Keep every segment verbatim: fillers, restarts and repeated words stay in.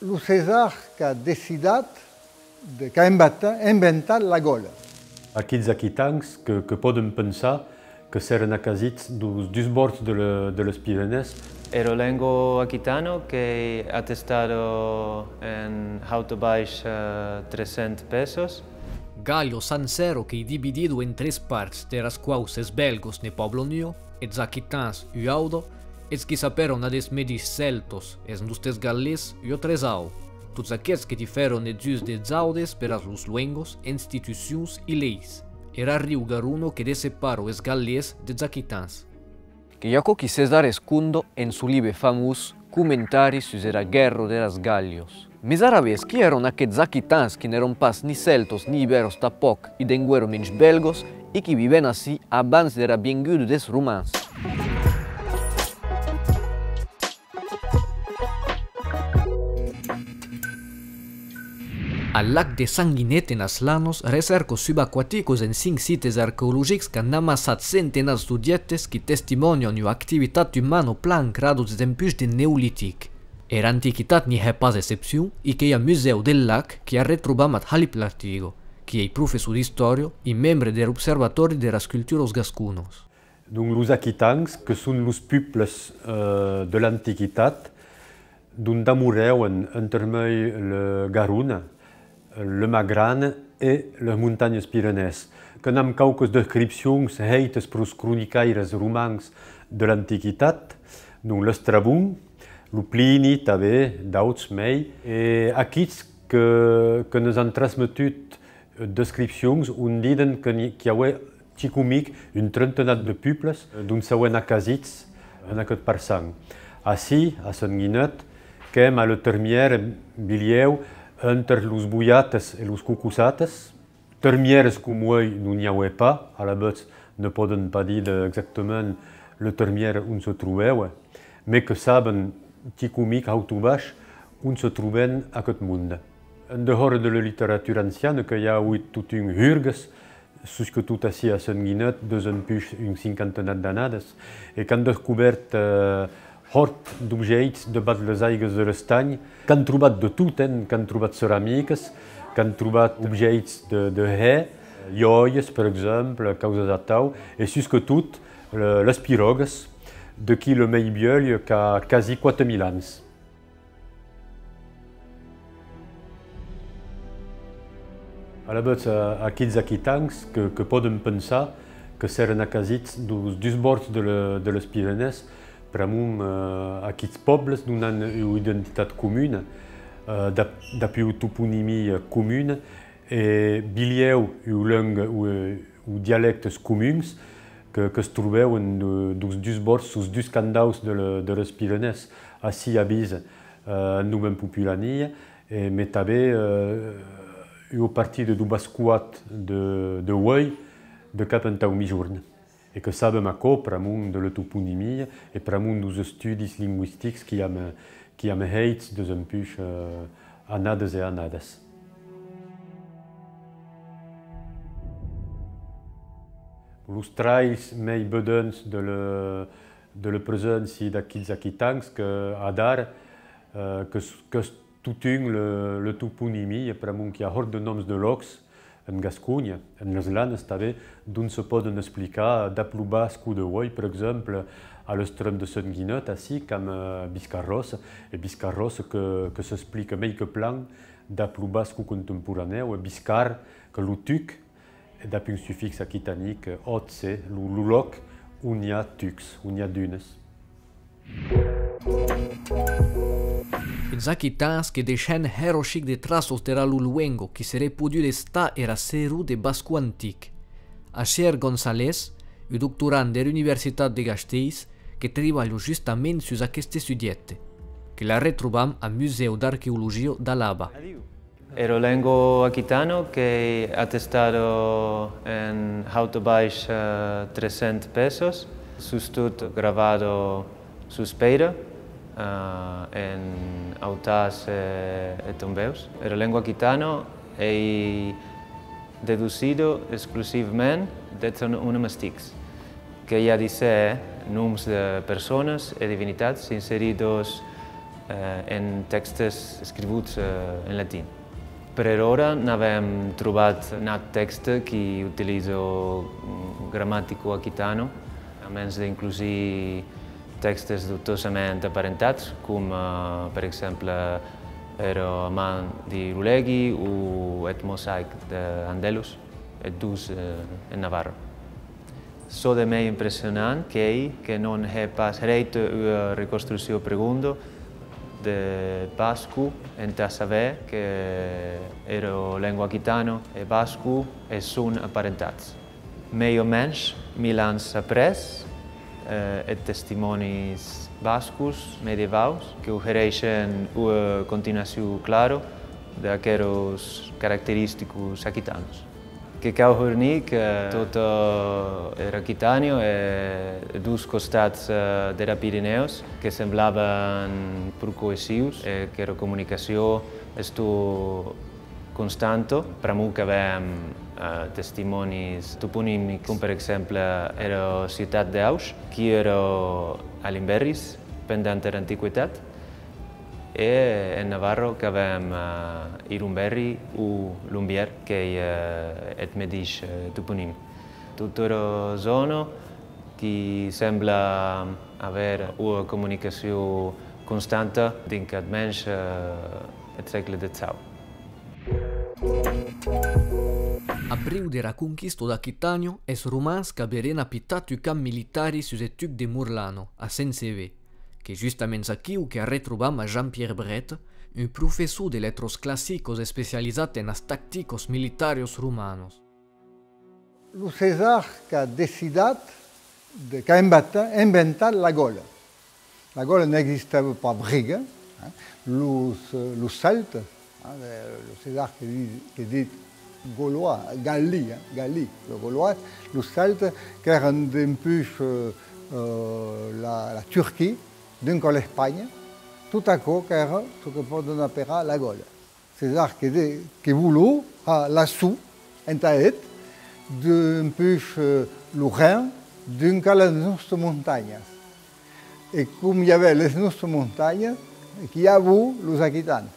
Lo Cesar qu'a decidat de, qu'a inventa-, inventat la gòla. Aquits aquitans que, que pòden pensar que s'èran acasits dus, dus bòrds de le, de les Pirenèus. Era lengua aquitana qu'ei atestada en haut e baish, eh, tres cents pèças. Gàllia sancèra qu'ei dividida en tres parts, deras quaus es bèlgas ne pòblan ua, es aquitans ua auda, es qui s'apèran ad es medish cèltas, es nostes gallés, ua tresau. Tots aqueths que diferan es uns des audes per as lors luengas, institucions e leis. Era riu Garona que dessepara es gallés des aquitans. Qu'ei aquò qui Cesar esconda en son libe famós Comentari sus era guèrra deras Gàllias. Mes alavetz, qui èran aqueths aquitans qui n'èran pas ni cèltas ni ibèras tanpòc e d'enguèra mensh bèlgas e qui vivèn ací abans dera vienguda des romans? Al lac de Sanguinet enas Lanas, recèrcas subaquaticas en cinc sites arqueologics qu'an amassat centenats d'objèctes qui testimònian ua activitat umana plan ancrada desempuish deth Neolitic. Era Antiquitat n'i hè pas excepcion e qu'ei a Musèu del Lac qui arretrobam ath Halip Lartiga, qui ei professor d'istòria e membre der Observatòri deras Culturas Gasconas. Donc, los aquitans, que son los puples, eh, de l'Antiquitat, dont damorèuen entermei le Garona, le Magran e les montanhes Pirenèes. Que n'am quauques descripcions hèites pros cronicaires romans de l'Antiquitat, donc l'Estrabon, lo Plini tanben, d'auts mei, e aquits que, que nos an transmetut descripcions on diden que n'i, qu'i auè chicomic un trentenat de puples, eh, dont s'auèn acasits en aqueth parçan. Ací, a Sanguinet, qu'èm a le termièr, bilhèu, enter los Boiates e los Cocossates. Termièrs com uei non n'i auè pas, alavetz ne pòden pas díder exactament le termièr on se trobèue, mes que saben chicomic haut o baish on se trobèn aqueth monde. En dehòra de la literatura anciana, que i a auut totun hurgues, susquetot ací a Sanguinet, desempuish un cinquantenat d'annadas, e qu'an descobèrt, eh, hòrt d'objèits devath les aigas de l'estanh, qu'an trobat de tot, eh, qu'an trobat ceramicas, qu'an trobat objèits de, de hè, jòias, per exemple, causas atau, e susquetot, le, les pirògas, de qui le mei vielh qu'a quasi quate mila ans. Alavetz, a-, aquits aquitans que, que pòden pensar que s'èran acasits dus, dus bòrds de le, de les Pirenèus, pr'amor, eh, aquits pòbles non an ua identitat comuna, eh, dab, dab ua toponimia comuna, e bilhèu ua lenga, ua, ua dialèctes comuns que, que's trobèuen, eh, dus, dus bòrds, sus dus candaus de le, de les Pirenèus, ací a Bise, eh, en novèm populania, e, mes tanben, eh, ua partida deu bascoat de, de uei, de cap entau Migjorn. E que sabem aquò pr'amor de la toponimia e pr'amor deus estudis lingüistics qui am, qui am hèits desempuish, eh, annadas e annadas. Los tralhs mei vedents de le, de le preséncia d'aquits aquitans que, adara, eh, que s-, que s-, totun le, le toponimia, pr'amor qu'i a hòrt de nòms de lòcs en Gasconha, en les Lanas tanben, dont se pòden explicar dab lo basco de uei, per exemple, a l'extrèm de Sanguinet, ací, qu'am, eh, Biscarròs, e Biscarròs que, que s'explica mei que plan dab lo basco contemporanèu, e Biscar, que lo tuc, e dab un sufix aquitanic, òtse, lo, lo lòc on i a tucs, on i a dunes. Uns aquitans que deishèn hèra chic de traças dera lor luenga qui seré poduda estar era seror de basco antic. Asier Gonzalez, un doctorand der Universitat de Gasteiz, que tribalha justament sus aqueste subjècte, que l'arretrobam a Musèu d'Arqueologia d'Alaba. Era lengua aquitana qu'ei atestada en haut e baish, eh, tres cents pèças, sustot gravada sus pèira, eh, en autars e, e tombèus. Era lengua aquitana ei dedocida exclusivament deths on-, onomàstics, que i a de ser noms de personas e divinitats inseridos eh, en tèxtes escrivuts, eh, en latin. Per era ora n'avèm trobat nat tèxte qui utiliza, mm, gramatica aquitana, a mens d'inclusir tèxtes dubtosament aparentats, com, eh, per exemple, era Man di Rulegi o eth Mosaic de Andelus, e dus, eh, en Navarra. Çò de mei impressionant qu'ei que non hè pas hèita ua reconstruccion pregonda de basco entà saber que era lengua aquitana e basco e son aparentats. Mei o mens, mil ans après, eh, eth testimònis bascos medievaus que ofereishen ua continuacion clara d'aqueras caracteristicas aquitanas. Que cau hernir que tota era Aquitània e dus costats, eh, dera Pirenèus que semblavan pro coesius e qu'era comunicacion estó constanta, pr'amor qu'avèm, eh, testimònis toponimics, com per exemple era ciutat d'Aush, qui èra a Limbèris pendent era antiquitat, e en Navarra qu'avèm, eh, Irumbèri o Lumbièr, qu'ei, eh, eth medish, eh, toponim. Tota era zòna qui sembla aver ua comunicacion constanta dinc ath mensh, eh, eth sègle dètz-e-sèt. Abriu dera conquista d'Aquitània, es romans qu'averen apitat un camp militari sus eth tuc de Morlana, a Sent Sever, qu'ei justaments aquiu que arretrobam a Jean-Pierre Brette, un professor de letras classicas especializat enas tacticas militàrias romanas. Lo Cesar qu'a decidat de, qu'a inventa-, inventat la gòla. La gòla n'existava pas briga, eh. Los, eh, los Celtes, eh, lo Cesar que di-, que dit Gaulois, Galli, eh, Galli, lo Gaulois, los Celtes qu'èran dempuish, eh, eh, la, la Turquia, dinc a l'Espanha, tot aquò qu'èra çò que pòden aperar la gòla. Cesar que de-, que voló har l'assòt entà eth, dempuish, eh, lo Rhin, dinc a las nòstas montanhas. E com i avè les nòstas montanhas, qu'i avó los aquitans,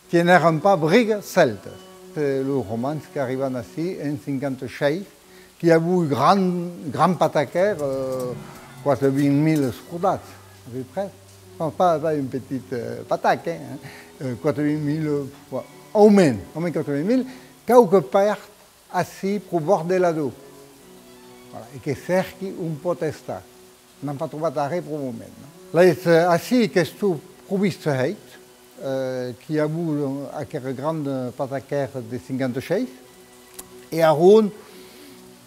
qui n'èran pas briga celtas. E los romans qu'arriban ací en cinquanta-sheis, qu'i avó un gran, gran pataquèr, eh, quatre-vingt mila soldats, à peu près. Enfin, pas, pas un petit, eh, patac, hein. Eh, quatre-vingt mila, eh, au mens, au mens quatre-vingt mila, quauque part ací pro bòrd de l'Ador. Voilà, e que cèrqui on pòt estar. N'an pas trobat arren pro moment, non? Lavetz, eh, ací qu'estó pro viste hèit, eh, qu'i avó aqueth grand pataquèr de cinquanta-sheis, e aron,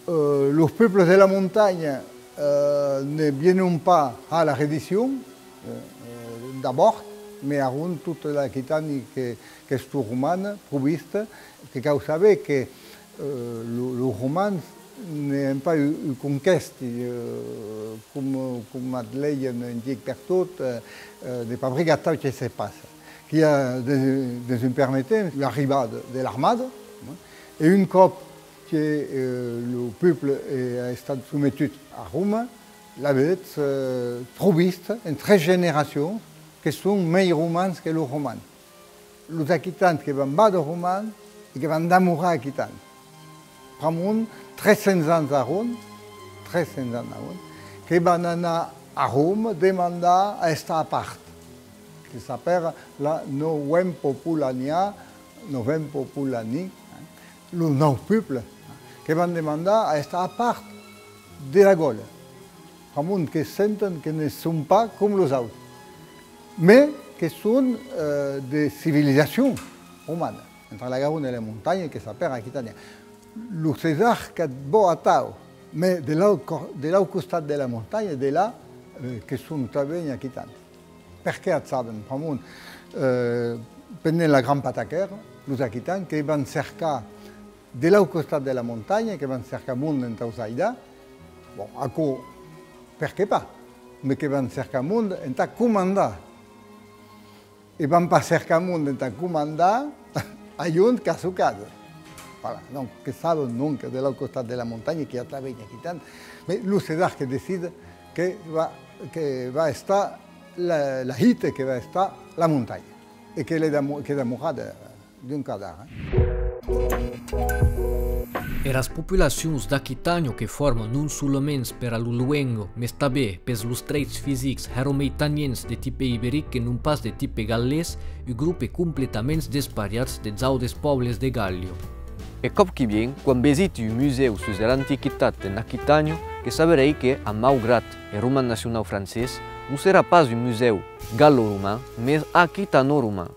eh, los peuples de la montanha, eh, ne vienon pas a la rediccion, eh, eh, d'abòrd, mes aron tota l'Aquitània que, qu'estó romana, pro viste, que cau saber que Eh, lo, los romans n'èran pas u, u conquèsti, eh, com, com at leien un dic pertot, eh, eh, de pas briga atau que se passa. Qu'i a, dens, dens un permèr temps, l'arribada de l'armada, eh, e un còp que, eh, lo peuple, eh, a estat sometut a Roma, lavetz, eh, pro viste, en tres generacions, que son mei romans que los romans. Los aquitans que van vàder romans e que van damorar aquitans. Pr'amont, tres cents ans aron, tres cents ans aron, que van anar a Roma demandar a estar a part, que s'apèra la Novempopulania, Novempopulani, eh, los naus peuples, eh, que van demandar a estar a part de la Gòla. Pr'amont que senten que ne son pas com los auts, mes que son, eh, de civilizacion romana, entre la Garona e la montanha, que s'apèra Aquitània. Lo Cesar qu'at vò atau, mes de l'aut co-, de l'aut costat de la montanha, de là, eh, que son tanben aquitans. Perqué at saben? Pr'amont, eh, pendent la Gran Pataquèra, los aquitans que van cercar de l'aut costat de la montanha, que van cercar monde entà'us aidar. Bon, aquò, perqué pas? Mes que van cercar monde entà comandar. E van pas cercar monde entà comandar a un qu'a sa casa. Voilà, donc, que saben, donc, de l'aut costat de la montanha, qu'i a tanben aquitans. Mes lo Cesar que decide que va, que va estar La, la hita que va estar la montanha e que l'è demo-, que demorada d'un quart d'ara, eh. Eras populacions d'Aquitània que forman non solaments pera lor luenga, mes tanben pes lors trèits fisics hèra mei taniens de tipe iberic que non pas de tipe gal·lés, un grope completaments despariats des autes pòbles de Gàllia. E còp qui vien, quan vesiti un musèu sus er antiquitat en Aquitània, que saberetz que, a maugrat er roman nacionau francés, non serà pas un musèu gallo-roman, mes aquitano-roman.